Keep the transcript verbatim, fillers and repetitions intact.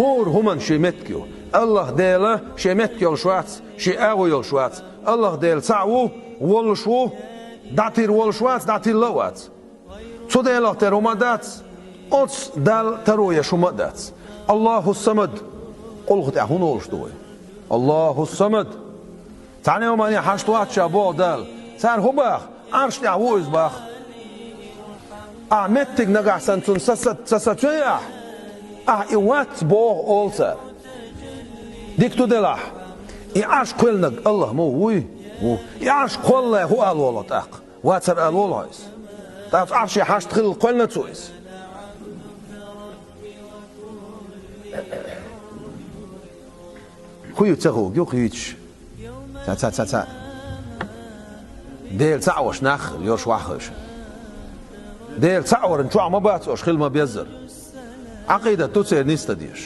ХӀора хӀуманна шен меттиг ю. АллахӀ-Дела шен меттиг йолуш вац, шен агӀо йолуш вац. АллахӀ-Дела цхьаъ ву, волуш ву, дӀатир волуш вац, дӀатилла а вац. Цу Делах тера хӀума а дац, оцу Далла таро еш хӀума а дац. АллахӀу-с-Самад. Къулху тӀехь хӀун олуш ду вай? АллахӀу-с-Самад. Цхьана а хӀумане хьашт вац ша, боху Дала. Цара хӀун баха? Ӏарш тӀехь ву иза баха. Ахь меттиг нагахь санна цунна са, са, са, са ца йой ахь? Ахь и вац боху олу цара. Дика ду делахь, и Ӏарш кхоьллинарг АллахӀ ма вуй? Ву. И Ӏарш кхоллале хӀун ала волу хьо тӀаккха? Вацар ала волу хьо иза? ТӀаккха Ӏарше хьашт хилла кхоьллина цо иза? Хи ю ца хууг ю кхечу. Ца, ца, ца, ца. Дела цхьаъ ваша нах а хила йош ваха хевшина. Дела цхьаъ варан чохь ма бац ош хила ма беззара. Ӏакъидат ду церан нисдан дезаш.